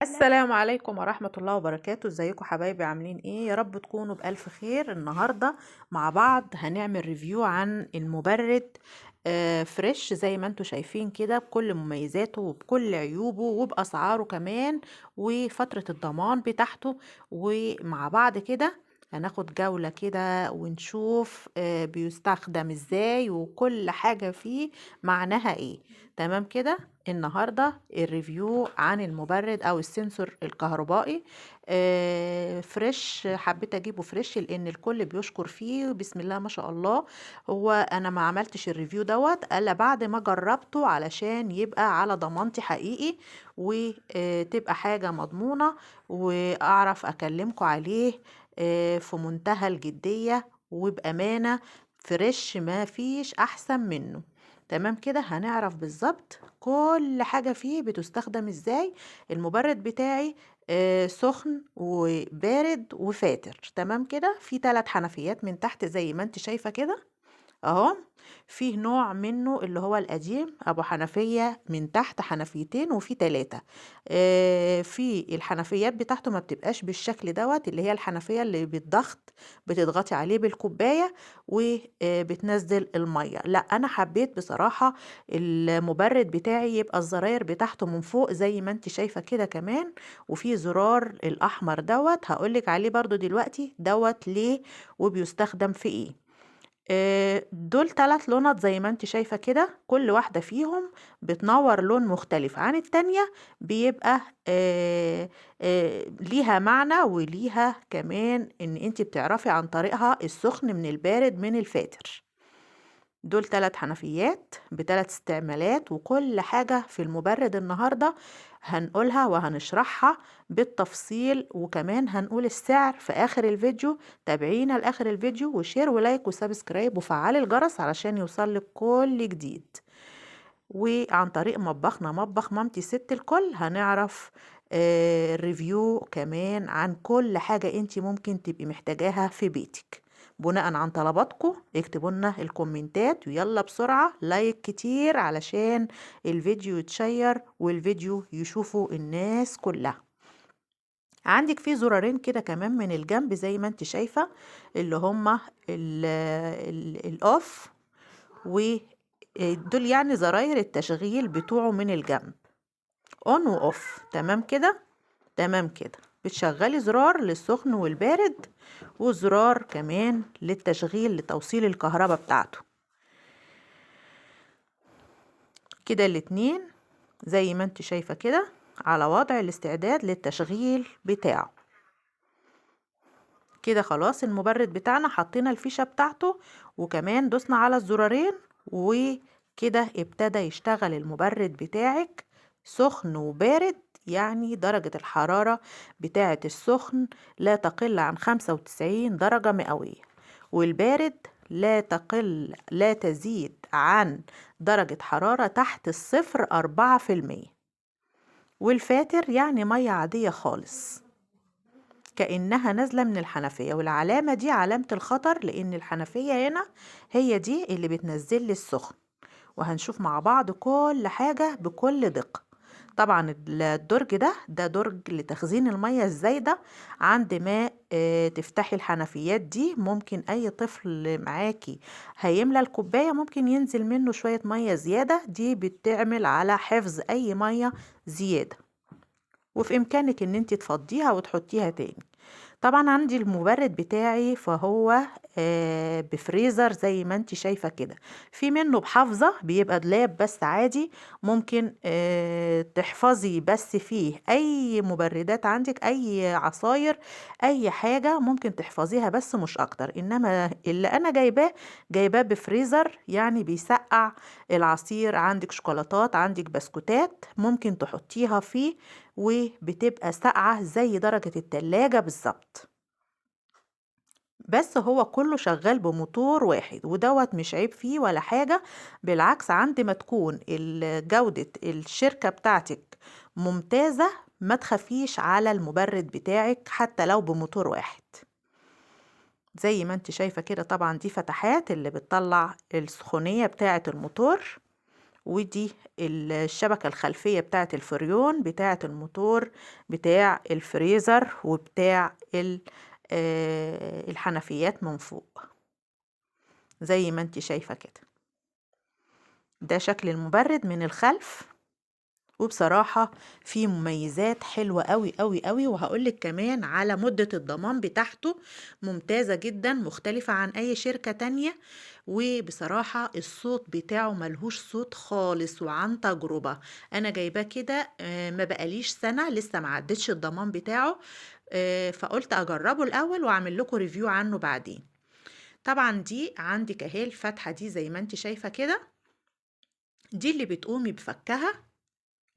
السلام عليكم ورحمة الله وبركاته. ازيكم حبايبي؟ عاملين ايه؟ يا رب تكونوا بألف خير. النهاردة مع بعض هنعمل review عن المبرد فريش زي ما انتم شايفين كده، بكل مميزاته وبكل عيوبه وبأسعاره كمان وفترة الضمان بتاعته. ومع بعض كده هناخد جولة كده ونشوف بيستخدم ازاي وكل حاجة فيه معناها ايه. تمام كده. النهاردة ال review عن المبرد او ال sensor الكهربائي فريش. حبيت اجيبه فريش لان الكل بيشكر فيه، بسم الله ما شاء الله. هو انا ما عملتش ال review دوت الا بعد ما جربته علشان يبقى على ضمانتي حقيقي وتبقى حاجة مضمونة واعرف اكلمكم عليه في منتهى الجدية وبأمانة. فريش ما فيش احسن منه. تمام كده. هنعرف بالظبط كل حاجة فيه بتستخدم ازاي. المبرد بتاعي سخن وبارد وفاتر. تمام كده. في 3 حنفيات من تحت زي ما انت شايفة كده اهو. فيه نوع منه اللي هو القديم ابو حنفية من تحت حنفيتين وفي 3. في الحنفيات بتاعته ما بتبقاش بالشكل دوت، اللي هي الحنفية اللي بالضغط بتضغطي عليه بالكوباية وبتنزل المية. لا، انا حبيت بصراحة المبرد بتاعي يبقى الزراير بتاعته من فوق زي ما انت شايفة كده كمان، وفي زرار الاحمر دوت هقولك عليه برضو دلوقتي دوت ليه وبيستخدم في ايه. دول 3 لونات زي ما انت شايفة كده، كل واحدة فيهم بتنور لون مختلف عن التانية، بيبقى ليها معنى وليها كمان ان انت بتعرفي عن طريقها السخن من البارد من الفاتر. دول 3 حنفيات ب3 استعمالات، وكل حاجة في المبرد النهاردة هنقولها وهنشرحها بالتفصيل، وكمان هنقول السعر في آخر الفيديو. تابعينا لآخر الفيديو، و share و like و subscribe وفعلي الجرس علشان يوصلك كل جديد. وعن طريق مطبخنا مطبخ مامتي ست الكل هنعرف review كمان عن كل حاجة انتي ممكن تبقي محتاجاها في بيتك بناء عن طلباتكم. اكتبوا لنا الكومنتات، ويلا بسرعة like كتير علشان الفيديو يتشير والفيديو يشوفه الناس كلها. عندك في زرارين كده كمان من الجنب زي ما انت شايفة، اللي هما ال off، ودول يعني زراير التشغيل بتوعه من الجنب، on و off. تمام كده. تمام كده. بتشغلي زرار للسخن والبارد، وزرار كمان للتشغيل لتوصيل الكهرباء بتاعته كده. الاتنين زي ما انت شايفة كده على وضع الاستعداد للتشغيل بتاعه كده. خلاص المبرد بتاعنا حطينا الفيشة بتاعته، وكمان دوسنا على الزرارين، وكده ابتدى يشتغل المبرد بتاعك سخن وبارد. يعني درجة الحرارة بتاعة السخن لا تقل عن 95 درجة مئوية، والبارد لا تزيد عن درجة حرارة تحت الصفر 4%، والفاتر يعني مية عادية خالص كأنها نازلة من الحنفية. والعلامة دي علامة الخطر، لأن الحنفية هنا هي دي اللي بتنزل لي السخن. وهنشوف مع بعض كل حاجة بكل دقة. طبعا الدرج ده درج لتخزين المية الزايدة. عند ما تفتحي الحنفيات دي ممكن اي طفل معاكي هيملى الكوباية ممكن ينزل منه شوية مية زيادة، دي بتعمل على حفظ اي مية زيادة، وفي امكانك ان انت تفضيها وتحطيها تاني. طبعا عندي المبرد بتاعي فهو بفريزر زي ما انت شايفة كده، في منه بحافظة بيبقى دولاب بس عادي، ممكن تحفظي بس فيه اي مبردات عندك، اي عصاير، اي حاجة ممكن تحفظيها بس مش اكتر. انما اللي انا جايباه بفريزر، يعني بيسقع العصير، عندك شوكولاتات، عندك بسكوتات، ممكن تحطيها فيه وبتبقى ساقعة زي درجة التلاجة بالظبط. بس هو كله شغال بموتور واحد، ودوت مش عيب فيه ولا حاجة، بالعكس عند ما تكون جودة الشركة بتاعتك ممتازة ما تخافيش على المبرد بتاعك حتى لو بموتور واحد. زي ما انت شايفة كده. طبعا دي فتحات اللي بتطلع السخونية بتاعة الموتور، ودي الشبكة الخلفية بتاعة الفريون بتاعة الموتور بتاع الفريزر وبتاع الحنفيات من فوق زي ما انت شايفة كده. ده شكل المبرد من الخلف، وبصراحة في مميزات حلوة قوي قوي قوي، وهقولك كمان على مدة الضمان بتاعته ممتازة جدا، مختلفة عن أي شركة تانية. وبصراحة الصوت بتاعه ملهوش صوت خالص، وعن تجربة أنا جايباه كده ما بقاليش سنة، لسه ما عدتش الضمان بتاعه، فقلت أجربه الأول وأعمل لكم review عنه بعدين. طبعا دي عندك اهي الفتحة دي زي ما انت شايفة كده، دي اللي بتقومي بفكها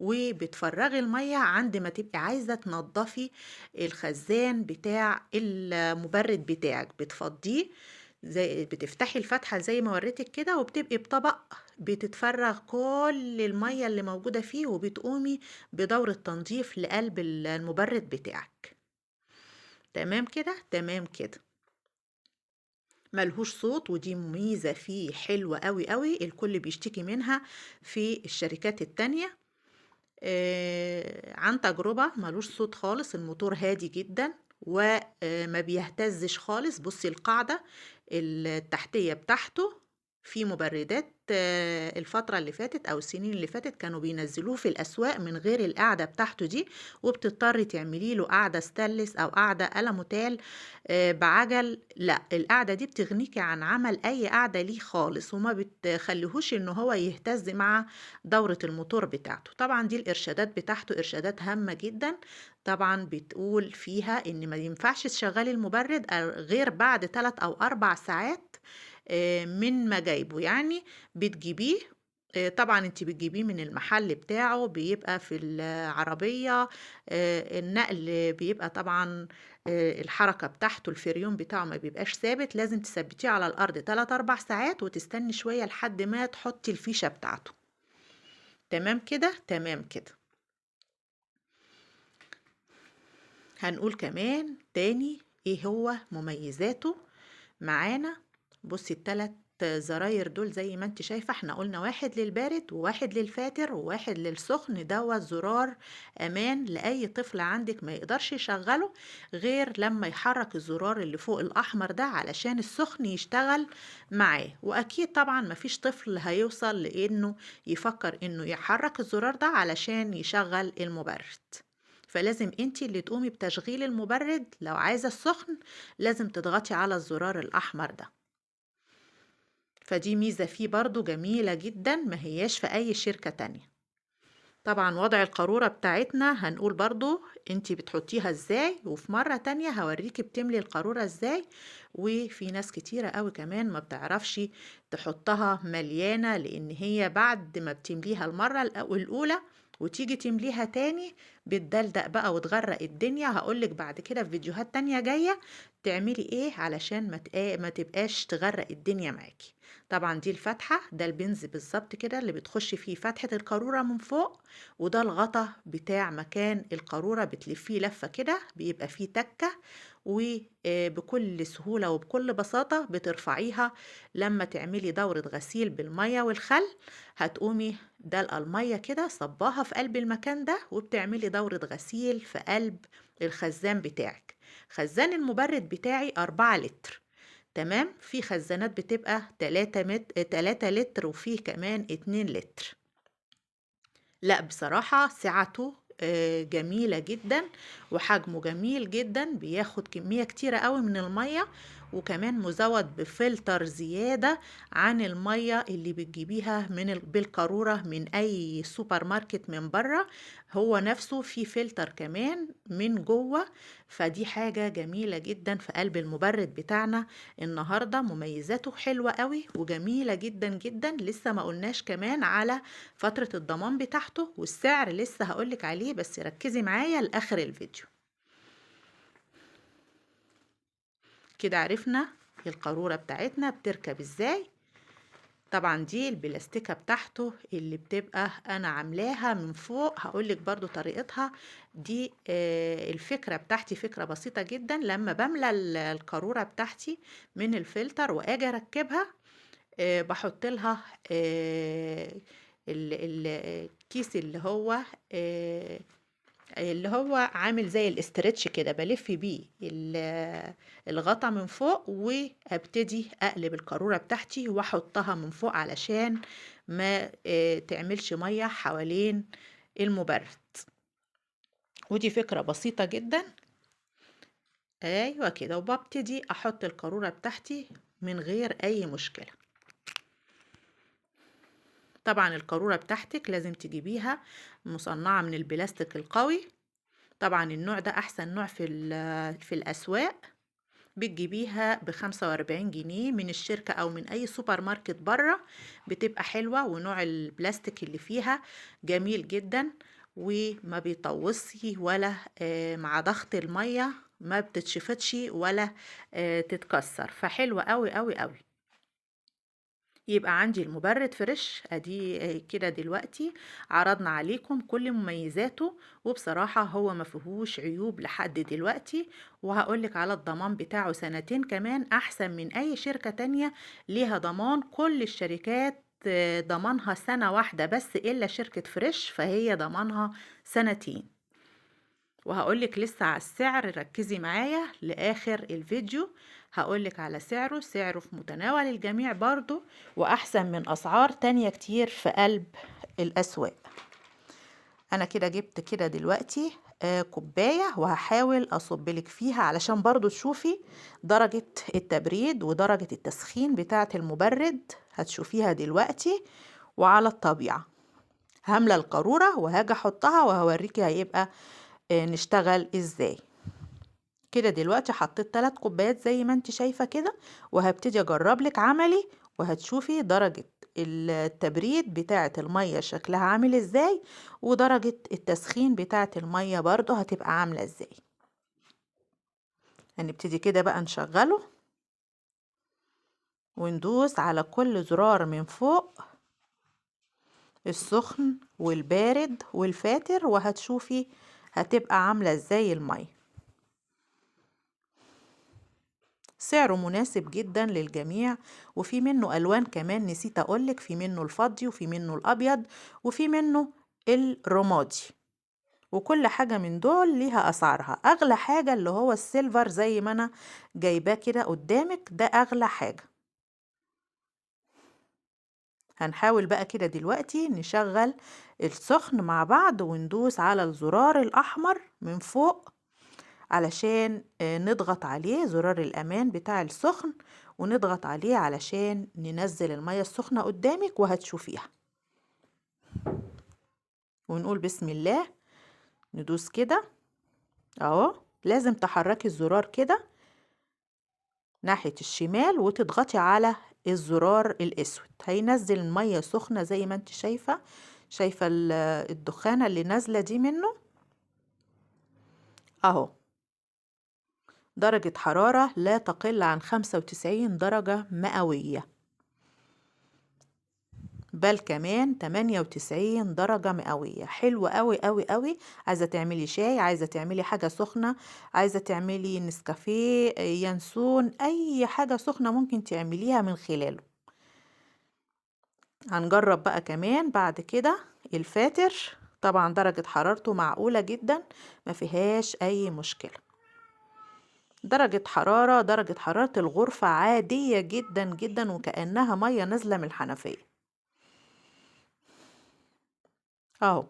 وبتفرغي المية عند ما تبقي عايزة تنضفي الخزان بتاع المبرد بتاعك، بتفضيه زي بتفتحي الفتحة زي ما وريتك كده، وبتبقي بطبق بتتفرغ كل المية اللي موجودة فيه، وبتقومي بدورة تنظيف لقلب المبرد بتاعك. تمام كده؟ تمام كده. ملهوش صوت، ودي ميزة فيه حلوة قوي قوي، الكل بيشتكي منها في الشركات التانية. عن تجربة ملوش صوت خالص، الموتور هادي جدا وما بيهتزش خالص. بصي القاعدة التحتية بتاعته في مبردات الفترة اللي فاتت أو السنين اللي فاتت كانوا بينزلوه في الأسواق من غير القاعدة بتاعته دي، وبتضطري تعملي له قاعدة ستانلس أو قاعدة ألموتال بعجل. لا، القاعدة دي بتغنيكي عن عمل أي قاعدة ليه خالص، وما بتخليهوش إن هو يهتز مع دورة الموتور بتاعته. طبعا دي الإرشادات بتاعته، إرشادات هامة جدا، طبعا بتقول فيها إن ما ينفعش تشغلي المبرد غير بعد 3 أو 4 ساعات من ما جايبه. يعني بتجيبيه، طبعا انت بتجيبيه من المحل بتاعه، بيبقى في العربية، النقل بيبقى طبعا الحركة بتاعته الفريون بتاعه ما بيبقاش ثابت، لازم تثبتيه على الأرض 3-4 ساعات وتستني شوية لحد ما تحطي الفيشة بتاعته. تمام كده؟ تمام كده. هنقول كمان تاني ايه هو مميزاته معانا. بصي التلات زراير دول زي ما انت شايفة، احنا قلنا واحد للبارد وواحد للفاتر وواحد للسخن. دوت زرار امان لأي طفل عندك ما يقدرش يشغله غير لما يحرك الزرار اللي فوق الأحمر ده علشان السخن يشتغل معاه. وأكيد طبعا ما فيش طفل هيوصل لإنه يفكر إنه يحرك الزرار ده علشان يشغل المبرد، فلازم انتي اللي تقومي بتشغيل المبرد. لو عايزة السخن لازم تضغطي على الزرار الأحمر ده. فدي ميزة فيه برضو جميلة جدا، ما هياش في أي شركة تانية. طبعا وضع القارورة بتاعتنا هنقول برضو انتي بتحطيها ازاي، وفي مرة تانية هوريكي بتملي القارورة ازاي. وفي ناس كتيرة قوي كمان ما بتعرفش تحطها مليانة، لان هي بعد ما بتمليها المرة الأولى وتيجي تمليها تاني بتدلدق بقى وتغرق الدنيا. هقولك بعد كده في فيديوهات تانية جاية تعملي ايه علشان ما تبقاش تغرق الدنيا معاكي. طبعا دي الفتحة، ده البنز بالظبط كده اللي بتخش فيه فتحة القارورة من فوق، وده الغطا بتاع مكان القارورة، بتلفيه لفة كده بيبقى فيه تكة، وبكل سهولة وبكل بساطة بترفعيها لما تعملي دورة غسيل بالمية والخل. هتقومي دلقة المية كده صباها في قلب المكان ده، وبتعملي دورة غسيل في قلب الخزان بتاعك. خزان المبرد بتاعي 4 لتر، تمام. في خزانات بتبقى 3 لتر، وفيه كمان 2 لتر. لا بصراحة سعته جميلة جدا وحجمه جميل جدا، بياخد كمية كتيرة قوي من المية، وكمان مزود بفلتر زيادة عن المية اللي بتجيبيها بالقارورة من أي سوبر ماركت من بره. هو نفسه في فلتر كمان من جوه، فدي حاجة جميلة جدا في قلب المبرد بتاعنا النهاردة. مميزاته حلوة قوي وجميلة جدا جدا. لسه ما قلناش كمان على فترة الضمان بتاعته والسعر، لسه هقولك عليه، بس ركزي معايا لآخر الفيديو. كده عرفنا القارورة بتاعتنا بتركب ازاي. طبعا دي البلاستيكة بتاعته اللي بتبقى انا عاملاها من فوق، هقولك برضو طريقتها دي. الفكرة بتاعتي فكرة بسيطة جدا. لما بملى القارورة بتاعتي من الفلتر واجي اركبها، بحط لها الكيس اللي هو عامل زي ال stretch كده، بلف بيه الغطا من فوق، وابتدي اقلب القارورة بتاعتي واحطها من فوق علشان ما تعملش مية حوالين المبرد. ودي فكرة بسيطة جدا. ايوه كده، وببتدي احط القارورة بتاعتي من غير اي مشكلة. طبعا القارورة بتاعتك لازم تجيبيها مصنعة من البلاستيك القوي، طبعا النوع ده احسن نوع في الاسواق. بتجيبيها ب45 جنيه من الشركة او من اي سوبر ماركت بره، بتبقى حلوة، ونوع البلاستيك اللي فيها جميل جدا وما بيطوصي ولا مع ضغط المية ما بتتشفتش ولا تتكسر، فحلوة قوي قوي قوي. يبقى عندي المبرد فريش ادي كده. دلوقتي عرضنا عليكم كل مميزاته، وبصراحة هو ما فيهوش عيوب لحد دلوقتي، وهقولك على الضمان بتاعه سنتين كمان، احسن من اي شركة تانية ليها ضمان. كل الشركات ضمانها سنة واحدة بس الا شركة فريش فهي ضمانها سنتين. وهقولك لسه على السعر، ركزي معايا لآخر الفيديو هقولك على سعره. سعره في متناول الجميع برضو، وأحسن من أسعار تانية كتير في قلب الأسواق. أنا كده جبت كده دلوقتي كوباية، وهحاول أصبلك فيها علشان برضو تشوفي درجة التبريد ودرجة التسخين بتاعة المبرد، هتشوفيها دلوقتي وعلى الطبيعة. هملى القارورة وهاجي أحطها وهوريكي هيبقى نشتغل ازاي. كده دلوقتي حطيت 3 كوبايات زي ما انت شايفة كده، وهبتدي اجرب لك عملي، وهتشوفي درجة التبريد بتاعة المية شكلها عامل ازاي، ودرجة التسخين بتاعة المية برضو هتبقى عاملة ازاي. هنبتدي كده بقى نشغله وندوس على كل زرار من فوق، السخن والبارد والفاتر، وهتشوفي هتبقى عاملة ازاي المية. سعره مناسب جدا للجميع، وفي منه ألوان كمان نسيت أقولك، في منه الفضي وفي منه الأبيض وفي منه الرمادي، وكل حاجة من دول ليها أسعارها. أغلى حاجة اللي هو السيلفر زي ما أنا جايباه كده قدامك، ده أغلى حاجة. هنحاول بقى كده دلوقتي نشغل السخن مع بعض، وندوس على الزرار الأحمر من فوق علشان نضغط عليه، زرار الأمان بتاع السخن، ونضغط عليه علشان ننزل المية السخنة قدامك وهتشوفيها. ونقول بسم الله، ندوس كده اهو. لازم تحركي الزرار كده ناحية الشمال وتضغطي على الزرار الاسود، هينزل المية سخنة زي ما انت شايفة. شايفة الدخانة اللي نازلة دي منه اهو. درجة حرارة لا تقل عن 95 درجة مئوية، بل كمان 98 درجة مئوية. حلو قوي قوي قوي. عايزة تعملي شاي، عايزة تعملي حاجة سخنة، عايزة تعملي نسكافيه، ينسون، أي حاجة سخنة ممكن تعمليها من خلاله. هنجرب بقى كمان بعد كده الفاتر. طبعا درجة حرارته معقولة جدا، ما فيهاش أي مشكلة. درجة حرارة الغرفة عادية جدا جدا، وكأنها مية نازلة من الحنفية اهو.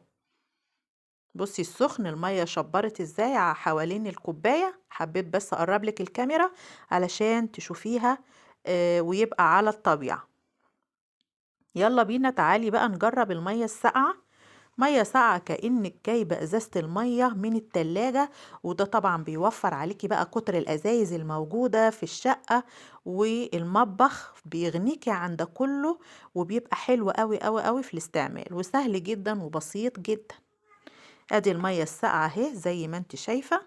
بصي السخن المية شبرت ازاي حوالين الكوباية. حبيت بس اقرب لك الكاميرا علشان تشوفيها ويبقى على الطبيعة. يلا بينا، تعالي بقى نجرب المية الساقعة. مية ساقعة كأنك جايبة ازازة المية من التلاجة، وده طبعا بيوفر عليكي بقى كتر الازايز الموجودة في الشقة والمطبخ، بيغنيكي عن ده كله، وبيبقى حلو قوي قوي قوي في الاستعمال، وسهل جدا وبسيط جدا. ادي المية الساقعة اهي زي ما انت شايفة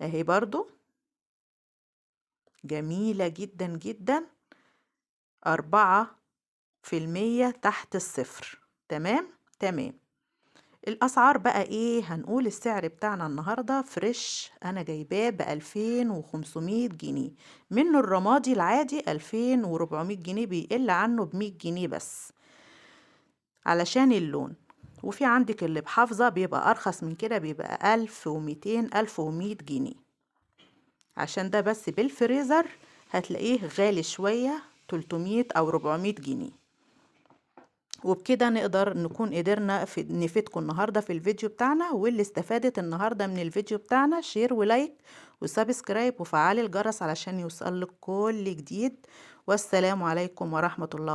اهي، برضو جميلة جدا جدا، 4% تحت الصفر. تمام تمام. الأسعار بقى إيه؟ هنقول السعر بتاعنا النهاردة فريش أنا جايباه ب2500 جنيه، منه الرمادي العادي 2400 جنيه، بيقل عنه ب100 جنيه بس. علشان اللون. وفي عندك اللي بحافظة بيبقى أرخص من كده، بيبقى 1200 1100 جنيه. عشان ده بس بالفريزر هتلاقيه غالي شوية، 300 أو 400 جنيه. وبكده نقدر نكون قدرنا نفيدكم النهاردة في الفيديو بتاعنا. واللي استفادت النهاردة من الفيديو بتاعنا share و like و subscribe وفعلي الجرس علشان يوصلك كل جديد. والسلام عليكم ورحمة الله.